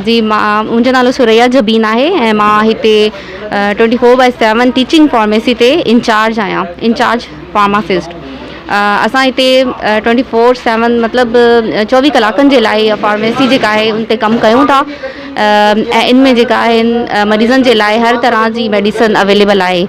جي مان منهنجو نالو ثريا جبين آهي ۽ مان هتي twenty four by seven teaching pharmacy تي انچارج آهيان انچارج فارماسسٽ اسان هتي ٽوئنٽي فور سيون مطلب چوويهه ڪلاڪن جي لاء اها فارميسي جيڪا آهي ان تي ڪم ڪيون ٿا ۽ ان ۾ جيڪا آهن مريضن جي لاء هر طرح جي ميڊيسن اويليبل آهي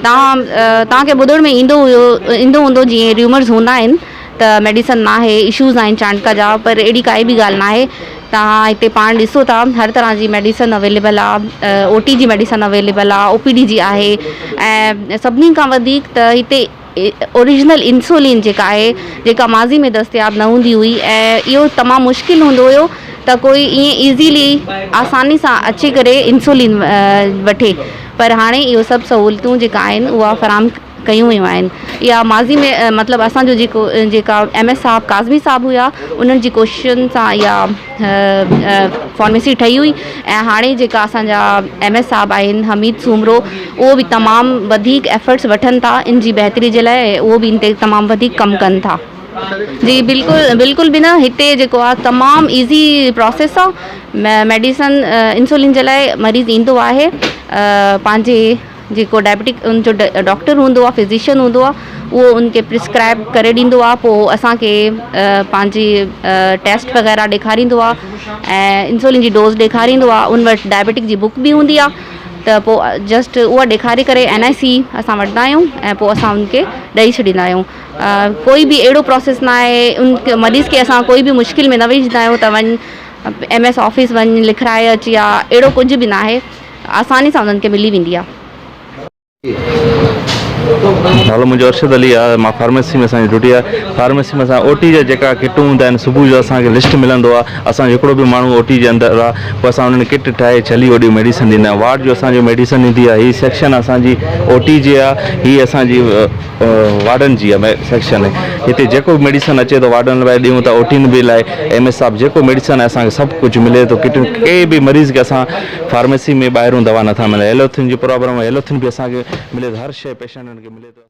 توهان توهان کي ٻڌڻ ۾ ايندو هيو ايندو هوندو جيئن ريومرز هوندا آهن ته ميڊيسن ناهي اشوز آهن چانڊڪا جا پر اهڙي ڪائي به ڳالهه ناهي توهان هتي پاڻ ڏسو ٿا هر طرح جي ميڊيسن اويليبل آهي او ٽي جي ميڊيسن اويليبل آهي او پي ڊي جي آهي ۽ سڀني کان وڌيڪ ته هتي اوريجنل انسولين جيڪا آهي جيڪا ماضي ۾ دستياب نه هوندي هئي ۽ اهو تمام مشڪل هوندو هيو ته ڪوئي ائين ايزيلي آساني سان اچي ڪري انسولين وٺي پر هاڻي اهو سڀ سهولتون جيڪا آهن اها فراهم ڪيون ويون آهن اها ماضي ۾ مطلب اسان جو جيڪو جيڪا ايم ايس صاحب ڪاظمي صاحب هيا انهن جي ڪوششن سان اها فارميسي ٺهي هئي ۽ هاڻي جيڪا اسان جا ايم ايس صاحب آهن حميد سومرو اهو به تمام وڌيڪ ايفرٽس وٺن ٿا ان جي بهتري جي لاء اهو به ان تي تمام وڌيڪ ڪم ڪن ٿا جي بلڪل بلڪل به نه هتي جيڪو آهي تمام ايزي پراسيس آهي ميڊيسن انسولين جي لاء مريض ايندو آهي پنهنجي جيڪو ڊائبٽڪ ان جو ڊاڪٽر هوندو آهي فزيشن هوندو آهي اهو ان کي پرسڪرائب ڪري ڏيندو آهي پوء اسان کي پنهنجي ٽيسٽ وغيره ڏيکاريندو آهي ۽ انسولين جي ڊوز ڏيکاريندو آهي ان وٽ ڊائبٽڪ جي بڪ به هوندي آهي ته پوء جسٽ اها ڏيکاري ڪري اين آء سي اسان وٺندا آهيون ۽ پوء اسان ان کي ڏئي ڇڏيندا آهيون ڪوئي به اهڙو پروسيس نه آهي ان مريض کي اسان ڪوئي به مشڪل ۾ نه وجهندا آهيون ته وڃ ايم ايس آفيس وڃ لکرائي اچ يا اهڙو ڪجهه به نه آهي آساني سان انهن کي ملي ويندي آهي. نالو منهنجو ارشد علي آهي مان فارميسي ۾ اسان جي ڊيوٽي آهي فارميسي ۾ اسان او ٽي جا جيڪا ڪٽون هوندا آهن صبح جو اسان کي لسٽ ملندو آهي اسان جو هڪڙو به ماڻهو او ٽي جي اندر آهي پوء اسان انهن کي ڪٽ ٺاهي ڇلي اوڏي ميڊيسن ڏيندا آهيون وارڊ جو اسان جو ميڊيسن ايندي آهي هي سيڪشن اسان جي او ٽي جي آهي هي اسان جي وارڊن جي آهي سيڪشن هتي جيڪو به ميڊيسن اچي ٿو وارڊن لاء ڏيون ٿا او ٽين به لاء ايم ايس صاحب جيڪو ميڊيسن آهي اسان کي سڀ ڪجهه ملي ٿو ڪٽون ڪنهن به مريض کي اسان فارميسي ۾ ٻاهرون دوا نٿا ملن ايلوٿين جي پرابلم آهي ايلوٿين به اسان کي ملي ٿو هر شيء پيشنٽن کي ملي ٿو.